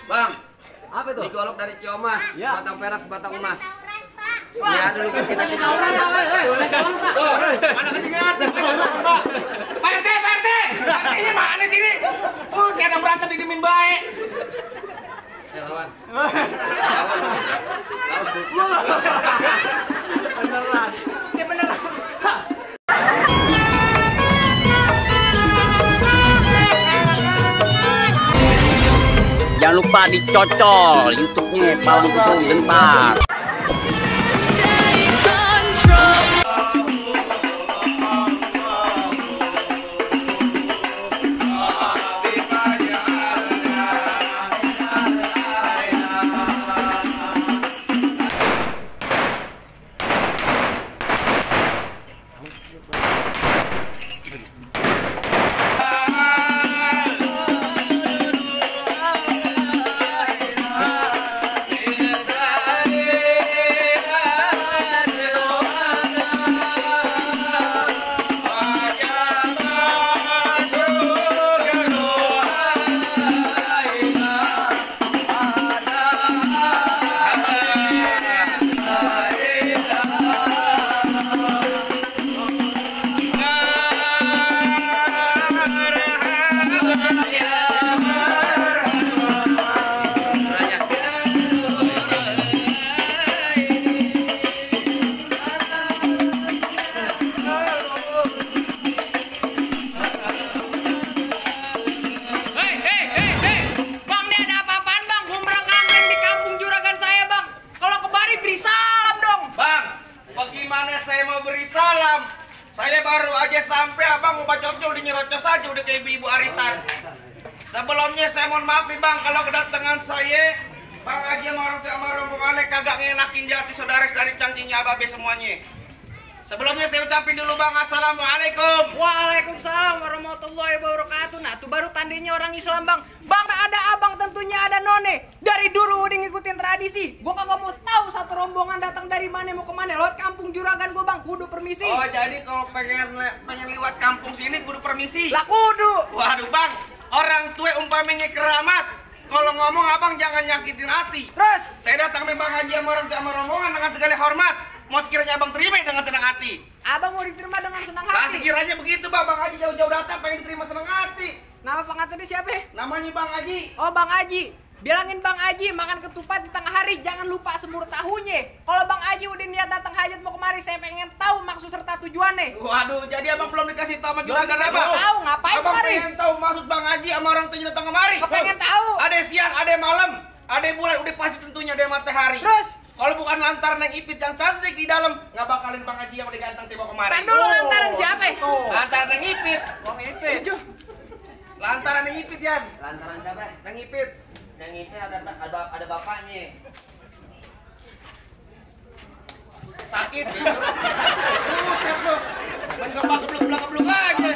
Bang, Apa itu? ini golok dari Ciomas, Ya. batang perak sebatang emas. Wah. Ya dulu kita Mana ketinggalan? Pak RT, Pak RT! Pak RT-nya mana sini? Saya ada berantem di demin baik. Ya lawan. Beneran. Dia beneran. Jangan lupa dicocol YouTube-nya Pawang Tutung Gentar. Saya mau beri salam. Saya baru aja sampai, abang mau bacotnya udah nyerocos aja, udah kayak ibu-ibu arisan. Sebelumnya saya mohon maaf nih bang, kalau kedatangan saya, Bang Haji sama orang tua sama rombongannya kagak ngenakin jati saudara dari cangkingnya ababe semuanya. Sebelumnya saya ucapin dulu bang, assalamualaikum. Waalaikumsalam warahmatullahi wabarakatuh. Nah, tuh baru tandanya orang Islam bang. Bang ada abang tentunya ada none. Dari dulu udah ngikutin tradisi. Gua kagak mau tahu satu rombongan datang dari mana mau kemana. Lewat kampung Juragan gua bang, kudu permisi. Oh jadi kalau pengen lewat kampung sini kudu permisi. Lah kudu. Waduh bang, orang tua umpamanya keramat. Kalau ngomong abang jangan nyakitin hati. Terus Saya datang memang Haji sama orang tua sama rombongan dengan segala hormat. Mau sekiranya abang terima dengan senang hati. abang mau diterima dengan senang Nah hati. sekiranya begitu bang Haji jauh-jauh datang pengen diterima senang hati. Nama pengantinnya siapa? Namanya Bang Haji. Oh Bang Haji. Bilangin Bang Haji makan ketupat di tengah hari, jangan lupa semur tahunya. Kalau Bang Haji udah niat datang hajat mau kemari, saya pengen tahu maksud serta tujuannya. Waduh, jadi abang belum dikasih tahu sama juragan dikasih abang? tahu, ngapain abang kemari? pengen tahu maksud Bang Haji sama orang tuanya datang kemari? Pengen tahu. Ada siang, ada malam, ada bulan, udah pasti tentunya ada matahari. Terus? Kalau bukan lantaran yang ipit yang cantik di dalam, nggak bakalin Bang Haji yang udah ganteng saya bawa kemari. Tan dulu lantaran siapa? Lantaran yang ipit. Bang Ipit. Lantaran yang ipit, Yan. Lantaran siapa? Yang ipit. Yang itu ada bapaknya. Sakit gitu. Buset lu. Main geblok aja.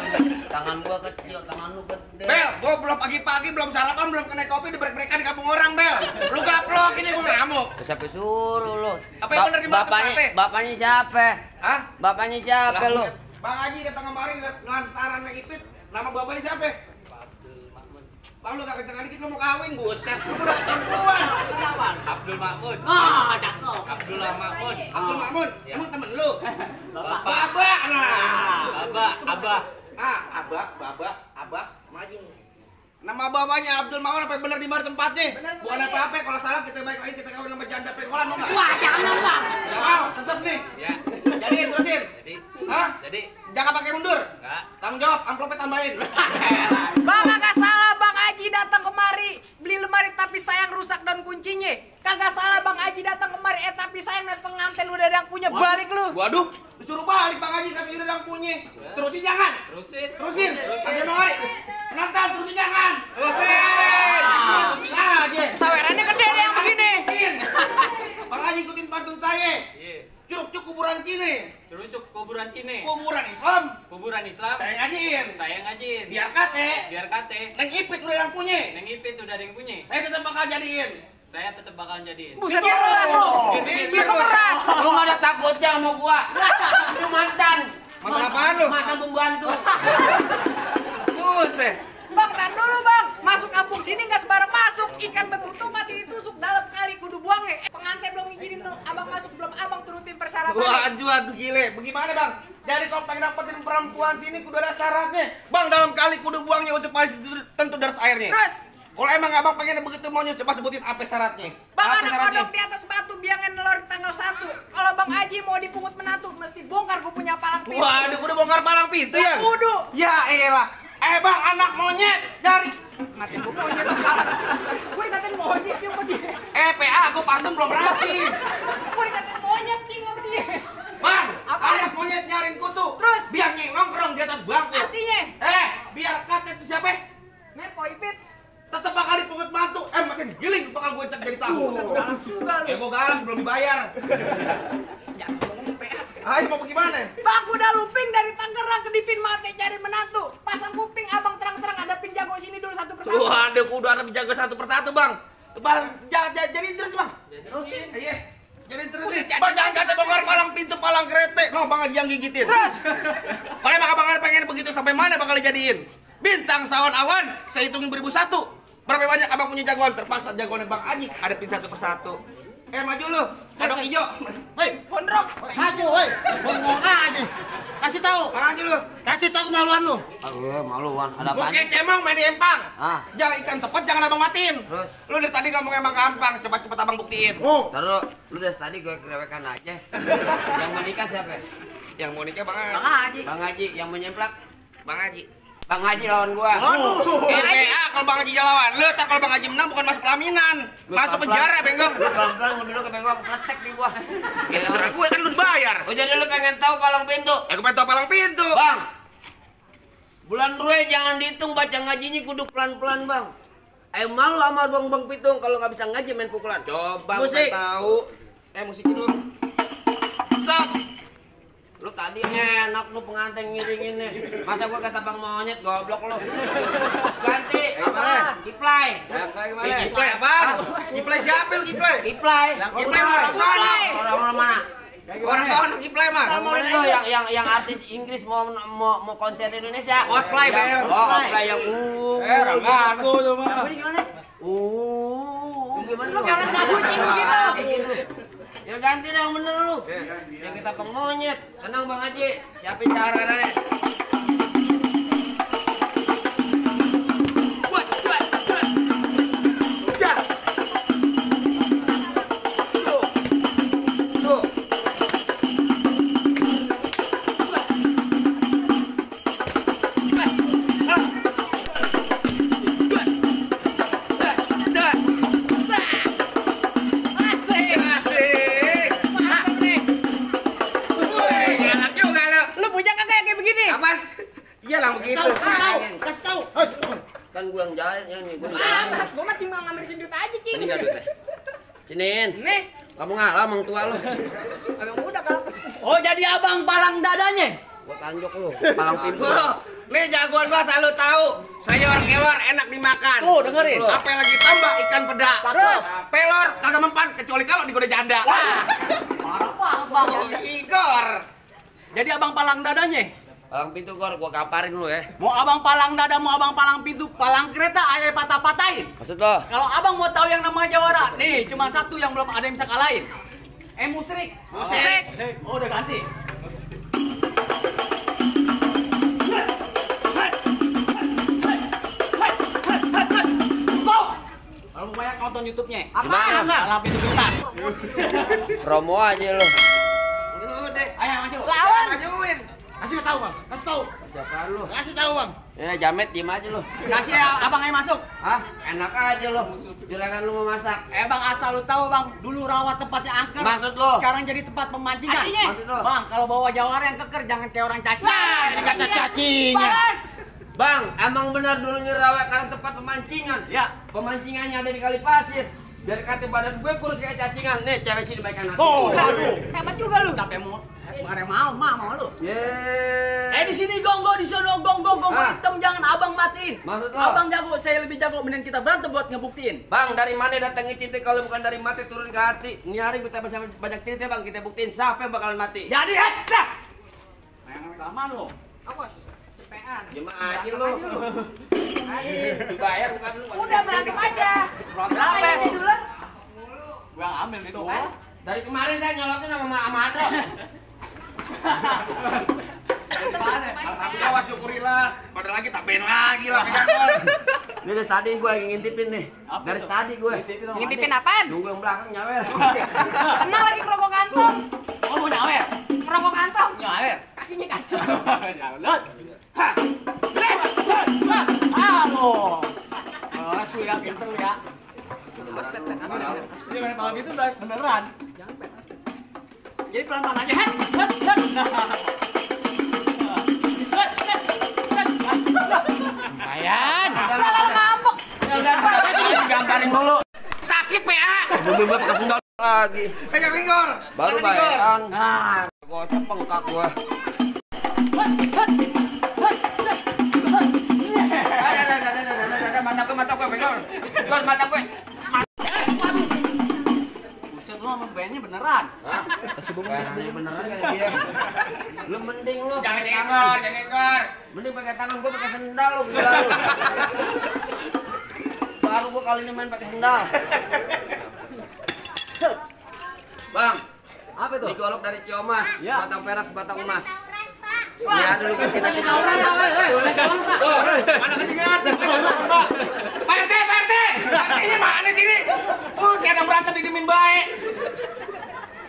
Tangan gua kecil, tangan lu gede. Bel, gua belum pagi-pagi, belum sarapan, belum kena kopi, udah break-breakan di kampung orang, Bel. Lu gaplok ini gua ngamuk. Siapa suruh lu? Apa yang bener di mata tempatnya? Bapaknya siapa? Hah? Bapaknya siapa lu? Bang Haji datang kemarin lantaran yang ipit, nama bapaknya siapa? Bang lu gak kenceng dikit lu mau kawin, buset. Lu udah perempuan. Kenalan. Abdul Makmun. Ah, cakep. Abdullah Makmun. Abdul Makmun, emang temen lu? Bapak. Babak nah. Abah. Abah, maju. Nama bapaknya Abdul Makmun apa bener di mana tempatnya? Bukan apa-apa, kalau salah kita balik lagi kita kawin sama janda pengkolan mau enggak? Wah, jangan bang. Enggak mau, tetep nih. Ya. Jadi terusin. Hah? Jadi Jangan pakai mundur. enggak. Tanggung jawab, amplopnya tambahin. Bang kagak salah Bang Haji datang kemari beli lemari tapi sayang rusak dan kuncinya. Kagak salah Bang Haji datang kemari tapi sayang dan pengantin udah ada yang punya. Balik lu. Waduh, disuruh balik Bang Haji katanya udah yang punya. Terusin jangan. Terusin. Aja Noy. Penonton terusin jangan. Terusin. Nah, aja. Sawerannya gede deh yang begini. Bang Haji ikutin pantun saya. Iya. Curug kuburan Cine. Terucuk kuburan Cine. Kuburan Islam. Kuburan Islam. Saya ngajiin. Saya ngajin. Biar kate. Biar kate. Neng Ipit udah yang punya. Neng Ipit udah ada yang punya. Saya tetap bakal jadiin. Saya tetap bakalan jadiin. Buset lu keras lu. Biar lu keras. Lu gak ada takutnya sama gua. Lu mantan. Mantan apaan lu? Mantan pembantu. Buset. Bang, tahan dulu bang. Masuk kampung sini nggak sembarang masuk. Ikan betutu rata-rata. Waduh gile. Bagaimana bang? Jadi kalau pengen dapetin perempuan sini kudu ada syaratnya. Bang dalam kali kudu buangnya untuk paling tentu deras airnya. Terus? Kalau emang abang pengen begitu maunya coba sebutin apa syaratnya. Bang Apa ada syaratnya? kodok di atas batu biangin nelor tanggal 1. Kalau Bang Haji mau dipungut menantu mesti bongkar gue punya palang pintu. Waduh kudu bongkar palang pintu ya. Kudu. Ya elah. Bang anak monyet dari. Masih gue monyet salah. Gue dikatain monyet sih sama dia. PA gue pantun belum rapi. Gue dikatain monyet sih sama dia. Bang, Apa? anak monyet nyariin kutu. Terus? Biar nongkrong di atas bangku. Artinya? Biar kata itu siapa? Nepo Ipit. Tetep bakal dipungut mantu. Masih giling bakal gue cek jadi tahu. Buset galak juga lu. Gue galas belum dibayar. Jangan ngomong PA. Ayo mau bagaimana? Bang udah luping dari Tangerang ke Dipin Mate cari menantu. Pasang kuping abang terang-terang ada pin jago sini dulu satu persatu. Waduh, kudu ada menjaga satu persatu bang. Bang, jadi terus bang. Terusin. Iya. Jadi terus. Buset, jadi Bang jangan terus. kata bongkar palang pintu palang kerete. No, bang aja yang gigitin. Terus. Kalau emang abang pengen begitu sampai mana bakal dijadiin? Bintang sawan awan, saya hitungin 1001. Berapa banyak abang punya jagoan? Terpaksa jagoan Bang Aji ada pin satu persatu. Maju lu, kodok hijau. Hei, Pondrok. maju, hei. Bengong aja. Kasih tahu. Maju lu. Kasih tahu kemaluan lu. Aduh, maluan. Ada apa? Oke, cemong main di empang. Ah. Jangan ikan sepet, jangan abang matiin. Terus? Lu dari tadi ngomong emang gampang, cepat-cepat abang buktiin. Oh, Taruh, lu dari tadi gue kerewekan aja. Yang mau nikah siapa? Yang mau nikah Bang Aji. Bang Haji. Bang Haji, yang menyemplak. Bang Aji. Bang Haji lawan gua. PA kalau Bang Haji lawan. Lu tak kalau Bang Haji menang bukan masuk pelaminan. Masuk penjara, Benggong. Pelan-pelan mau dulu ke bengkok, pletek di gua. Ya terserah gue kan lu bayar. Oh jadi lu pengen tahu palang pintu? Aku pengen tau palang pintu. Bang, bulan Rue jangan dihitung baca ngajinya kudu pelan-pelan bang. Malu sama bang Pitung kalau nggak bisa ngaji main pukulan. Coba Musik. gue tahu. Musik dulu. Stop. Lu tadi enak lu pengantin ngiringinnya. Masa gua kata bang monyet goblok lu. Ganti. Apaan? Kiplay. Kiplay apa? Kiplay siapa lu Kiplay? Kiplay. Kiplay mah orang sono. Orang mana? Orang sono Kiplay mah. Yang mana lu yang artis Inggris mau konser di Indonesia? Outplay, Bel. Outplay yang aku tuh mah. gimana? Gimana Lu jangan jago cing gitu. Ya ganti dah yang bener lu. Yang kita pengmonyet. Tenang Bang Haji, siapin caranya. Asik. Galak juga lu. Lu punya kagak yang kayak begini? Kapan? Iyalah begitu. Kasih tahu. Kan gua yang jalan yang nih, gua yang Ah, jalan. gua mah timbang ngambil sendiri aja, cing. Ini enggak duit. Siniin. Nih, Kamu ngalah mang tua lu. abang udah kalau Oh jadi abang palang dadanya? Gua tanjok lu, palang pintu. Nih jagoan gua selalu tahu. Saya orang kelor enak dimakan. Oh dengerin. Apa yang lagi tambah ikan peda. Terus? Pelor kagak mempan kecuali kalau digoda janda. Parah banget bang. Igor. Jadi abang palang dadanya? Palang pintu gor, gua kaparin lu ya. Mau abang palang dada, mau abang palang pintu, palang kereta, ayah patah-patahin. Maksud lo? Kalau abang mau tahu yang namanya jawara, nih cuma satu yang belum ada yang bisa kalahin. Musrik. Musik. Oh udah ganti. Stop. Kalau mau banyak nonton YouTube-nya. Gimana? Palang pintu pintar. Promo aja lu. Udah. Ayo maju. lawan. Majuin. Kasih tahu bang, kasih tahu. Siapa lu? Kasih tahu bang. Ya jamet diem aja lu. Kasih ya abang ayo masuk. Hah? Enak aja lu. Juragan lu mau masak. Bang asal lu tahu bang, dulu rawat tempatnya angker. Maksud lu? Sekarang jadi tempat pemancingan. Artinya? Maksud lu? Bang, kalau bawa jawara yang keker jangan kayak orang caci. Cacinya. Balas. Bang, emang benar dulu nyerawat karena tempat pemancingan. Ya. Pemancingannya ada di kali pasir. Biar kata badan gue kurus kayak cacingan. Nih, cewek sini baik kanan. Oh, Aduh. Hebat juga lu. Sampai mau mau lu. Yeay. Di sini gonggo, di sono gonggo Ah. hitam jangan abang matiin. Maksud lo? Abang jago, saya lebih jago, mending kita berantem buat ngebuktiin. Bang, dari mana datangnya cinta kalau bukan dari mati turun ke hati? Ini hari kita bersama banyak cerita bang, kita buktiin siapa yang bakalan mati. Jadi hecha. Main lama lu. Awas. Cepean. Gimana aja lu? Dibayar bukan lu. Udah berantem aja. Berantem Berapa apa? ini dulu? Gua ambil itu. Dari kemarin saya nyolotin sama Amado. Alhamdulillah, syukurilah. Padahal lagi tambahin lagi lah pegangan. Ini dari tadi gue lagi ngintipin nih. Dari tadi gue. Ngintipin apaan? Nunggu yang belakang nyawer. Kenal lagi ngerokok kantong. Oh mau nyawer? Ngerokok kantong. Nyawer? Kakinya kacau. Jalan. Halo. Oh, su ya pinter lu ya. Ini kalau gitu udah beneran. Jangan pet. Jadi pelan-pelan aja. Lumayan. Lalu ngambek. Gambarin dulu. Sakit PA. Belum pakai sendal lagi. Pegang lingkor. Baru Tangan lingkor. bayaran. Nah, Gocap bengkak gue. Mata gue pegang. Mata gue. buset lu sama bandnya beneran. Bayarannya beneran kayak dia. Lu mending lu Jangan pakai lingkor, tangan. jangan lingkor. Mending pakai tangan, gue pakai sendal lu gila lu. Baru gue kali ini main pakai sendal. Bang, Apa itu? ini golok dari Ciomas, Ya. batang perak sebatang emas. Ya dulu kasih nanti. Tuh, mana ketinggalan? Pak RT, Pak RT. Ini mana sih ini? Saya ada berantem didemin baik.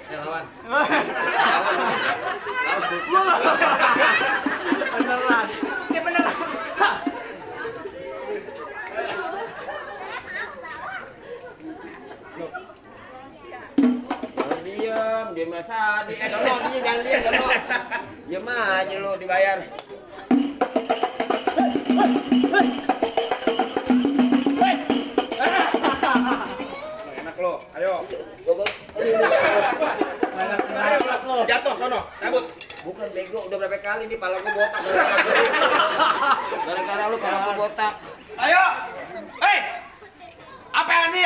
Ya lawan. Beneran. Dia beneran. Diam aja di dono dia jangan diam dono. Diam aja lu dibayar. Enak lo, ayo. Pokok Jatuh sono, cabut. bukan bego udah berapa kali nih pala gua botak gara-gara lu pala gua botak. Ayo. Hei. Apa yang ini?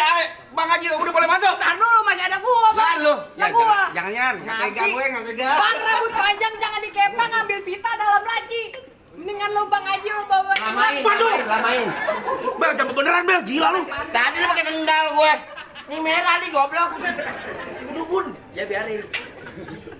Bang Haji udah boleh masuk? Tahan dulu masih ada gua, Bang. Lah lu. Lah gua. Jangan, nggak tega gue, nggak tega. Bang rambut panjang jangan dikepang ambil pita dalam laci. Dengan lu Bang Haji lu bawa Lamain, Waduh. lamain. Bel, jangan beneran Bel, gila lu. Tadi lu pakai sendal gue. Ini merah nih goblok. Dubun. Ya biarin.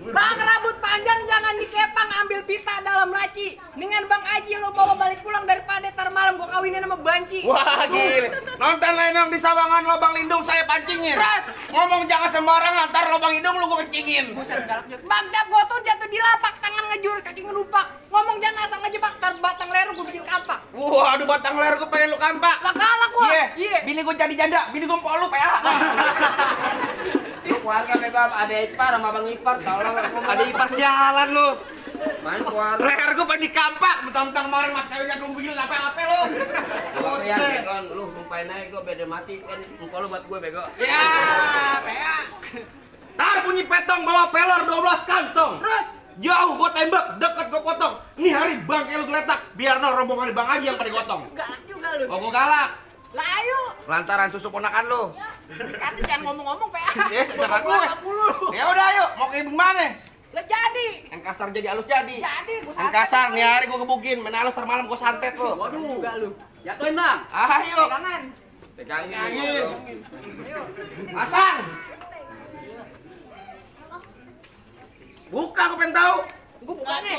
Bang rambut panjang jangan dikepang ambil pita dalam laci. Dengan Bang Haji lu bawa balik pulang daripada tar malam gua kawinin sama banci. Wah, gila. Nonton Lenong di Sawangan lubang lindung saya pancingin. Terus? Ngomong jangan sembarangan, ntar lubang hidung lu gua kencingin. Buset galak jut. Bang Jab gua tuh jatuh di lapak, tangan ngejur, kaki ngelupak. Ngomong jangan asal ngejebak, tar batang leher gua bikin kampak. Wah, aduh batang leher gua pengen lu kampak. Lah galak gua. Iya, bini gua jadi janda, bini gua empok lu PA. Keluarga bego ada ipar sama bang ipar tolong. Ada ipar sialan lu. Main keluarga. Leher gua pengen dikampak, mentang-mentang kemarin Mas Kayunya gua begini apa-apa lu. Keluarga Buset. bego lu sumpahin aja gue beda mati kan empok lu buat gue bego. Ya, PA. Tar bunyi petong bawa pelor 12 kantong. Terus Jauh gua tembak, deket gua potong. Nih hari bangke lu geletak, biar no rombongan Bang Haji yang pada gotong. galak juga lu. Oh, gua galak. Lah ayo. Lantaran susu ponakan lu. Kata jangan ngomong-ngomong PA. Ya, sama gue. Lu. Ya udah ayo, mau ke ibu mana? Lah jadi. Yang kasar jadi halus jadi. Jadi gua Yang kasar nih hari gua gebukin, main halus ntar malam gua santet lu. Waduh, enggak lu. Jatuhin, Bang. Ayo, Pegangan. Pegangin. pasang. Buka, gua pengen tahu. Gua buka nih.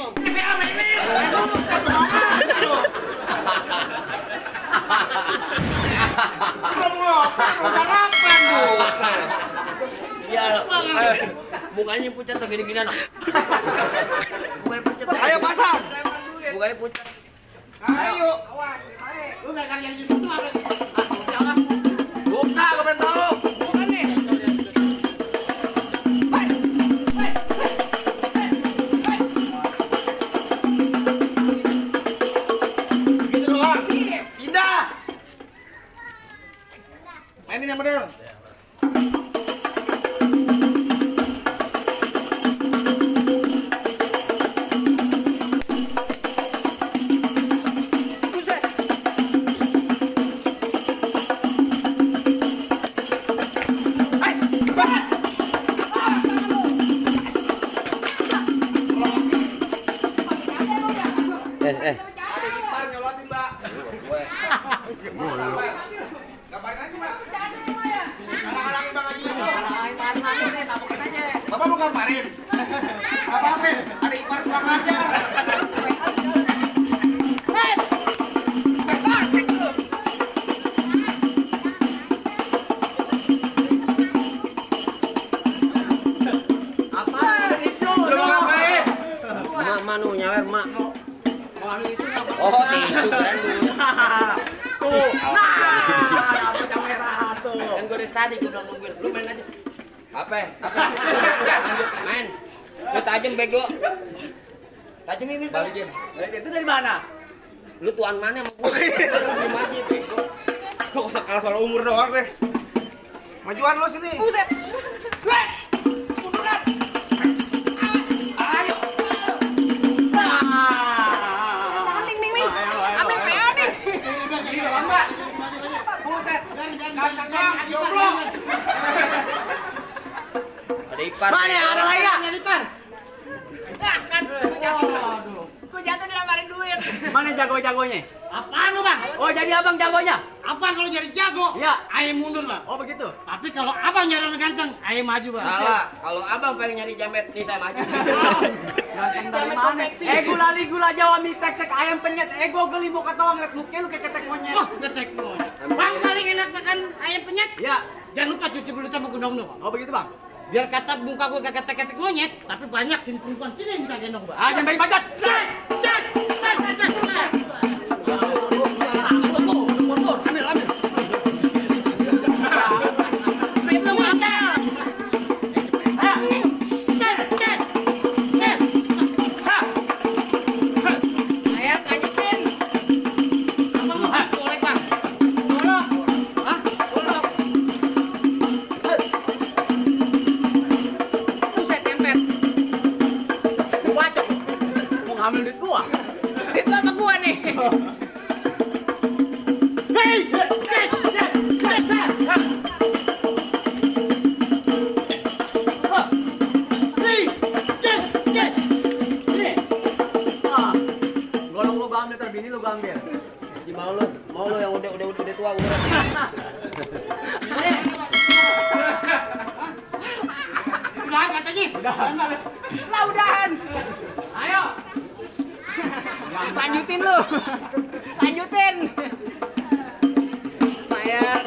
Belum belum sarapan lu. Iya. Mukanya pucat tuh gini-gini anak. Mukanya pucat. Ayo pasang. Mukanya pucat. Ayo. Lu enggak kerja di situ apa? Jangan. Buka, gua pengen tahu. Buka nih. Gitu doang. Pindah. Mainin yang bener. Ada ipar nyolotin, Mbak. Gue. Gambarin aja, Mbak. Lu gambarin. Apa-apa, ada ipar kurang ajar. Apa? Isu. Lu ngapain? Mak manu nyawer mak. Manu itu apa? Oh, tisu kan dulu. Tuh. Nah, apa kamera tuh? Kan gue dari tadi gue udah nungguin. Lu main aja. Apa? Enggak, lanjut main. Lu tajam bego. Tajam ini Balikin. Itu dari mana? Lu tuan mana sama gue? Lu maju bego. Kok usah kalah soal umur doang deh. Majuan lo sini. Buset. Weh. Munduran. Ayo. Ning ning ning. Ambil PA nih. Buset. Kacangnya jomblo. Ada ipar. Mana bego. ada lagi ya? Ipar. Ah, kan jatuh. Aduh. Gue jatuh dilemparin duit. Mana jago-jagonya? Apaan lu bang? Oh, jadi abang jagonya? Apaan kalau jadi jago? Iya. Ayah mundur bang. Oh, begitu. Tapi kalau abang nyari orang ganteng, ayah maju bang. Salah. Kalau abang pengen nyari jamet, nih saya maju. Ganteng dari Jamet mana? konveksi. Gula li gula Jawa mi tek ayam penyet. Gue geli mau kata orang liat muka lu kayak ketek monyet. Wah, ketek lu. Bang paling enak makan ayam penyet. Ya. Jangan lupa cuci mulut sama gendong bang. Oh, begitu bang. Biar kata muka gue kagak ketek monyet, tapi banyak sih perempuan sini yang minta gendong bang. Ah, jangan banyak bacot. Set, set, set, set, set. Ambil, ambil. Itu mantap. Set, set, set. Ayo lanjutin. Abang lu boleh bang. Boleh. Hah? Boleh. Buset tempet. Gua bacot. Mau ngambil duit gua. Itu apa gua nih? Hei, set, set, set, set. Hei, set, set. Ini. Ah. Golong lu gua ambil terbini lu gua ambil. Di mau lu yang udah tua udah. Udah katanya. Lah udahan. Ayo. Lanjutin lu. Lanjutin. Bayar.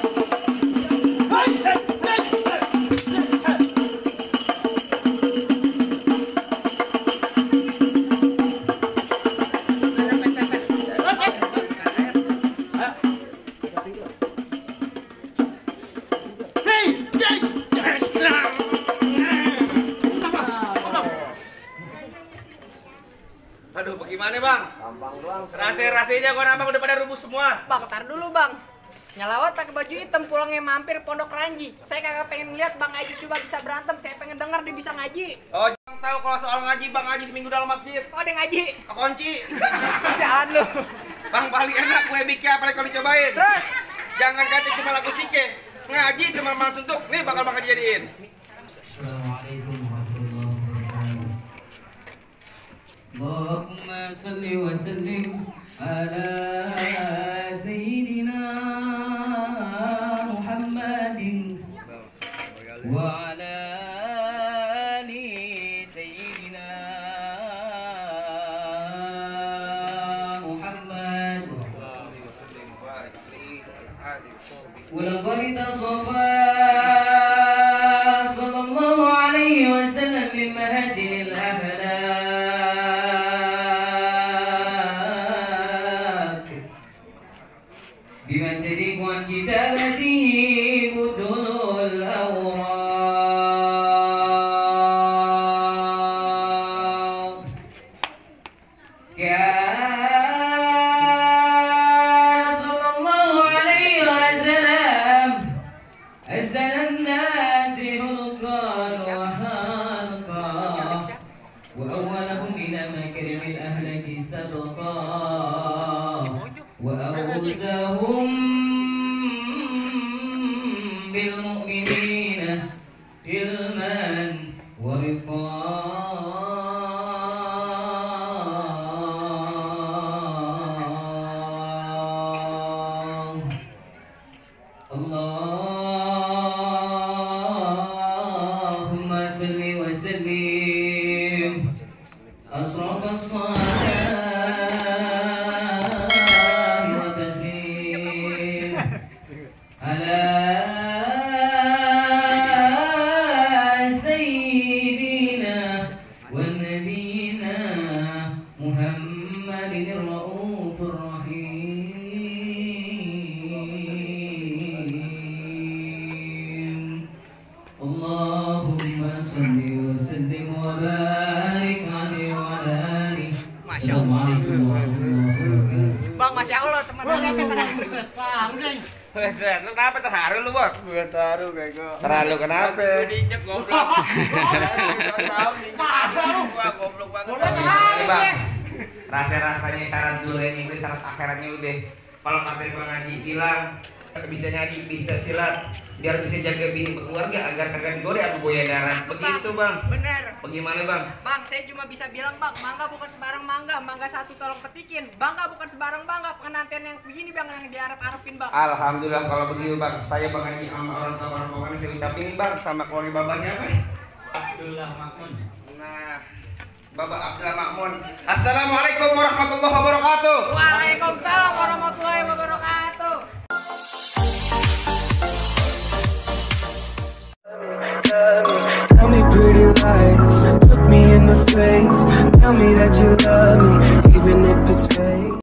Aduh, bagaimana bang? Gampang doang. Rase-rasenya gua abang udah pada rubuh semua. Bang, tar dulu bang. Nyelawat pakai baju hitam pulangnya mampir Pondok Ranji. Saya kagak pengen lihat Bang Haji coba bisa berantem. Saya pengen denger dia bisa ngaji. Oh, jangan tahu kalau soal ngaji bang ngaji seminggu dalam masjid. Oh, dia ngaji. Kekunci. Bisaan lu. Bang paling enak kue bike apalagi kalau dicobain. Terus, Jangan kata cuma lagu sike. Ngaji sama mal suntuk. Nih bakal jadiin. Assalamualaikum warahmatullahi wabarakatuh. Allahumma salli wa sallim ala sayyidina Muhammadin wa ala ali sayyidina Muhammad. ولقد تصفى صلى الله عليه وسلم من محاسن الأخلاق بما تليق عن كتابته بطول الأوراق كان صلى الله عليه وسلم أحسن الناس خلقا وخلقا وأولهم إلى مكرم الأهلك سبقا وأوزهم بالمؤمنين علما ورقا الله Gua lihat terang buset, baru deh. Buset, lu kenapa terharu lu, Bang? Gue taruh bego. Terlalu kenapa? Diinjek goblok. Tahu gua goblok banget. Boleh terang Ini, Bang. deh. Rasa-rasanya syarat dunia ini syarat akhiratnya udah. Kalau katanya Bang Haji bilang bisa nyanyi, bisa silat, biar bisa jaga bini berkeluarga agar kagak digoda sama buaya darat. Begitu, Bang. Bener. Bagaimana, Bang? Bang, saya cuma bisa bilang bang, mangga bukan sebarang mangga, mangga satu tolong petikin. Bangga bukan sebarang bangga, pengantin yang begini bang yang diharap-harapin bang. Alhamdulillah kalau begitu, Bang. Saya Bang Haji sama orang tua orang tua saya ucapin ini, Bang, sama keluarga Bapak siapa? Abdullah Makmun. Nah, Bapak Abdullah Makmun. Assalamualaikum warahmatullahi wabarakatuh. Waalaikumsalam warahmatullahi wabarakatuh. Tell me pretty lies, look me in the face. Tell me that you love me,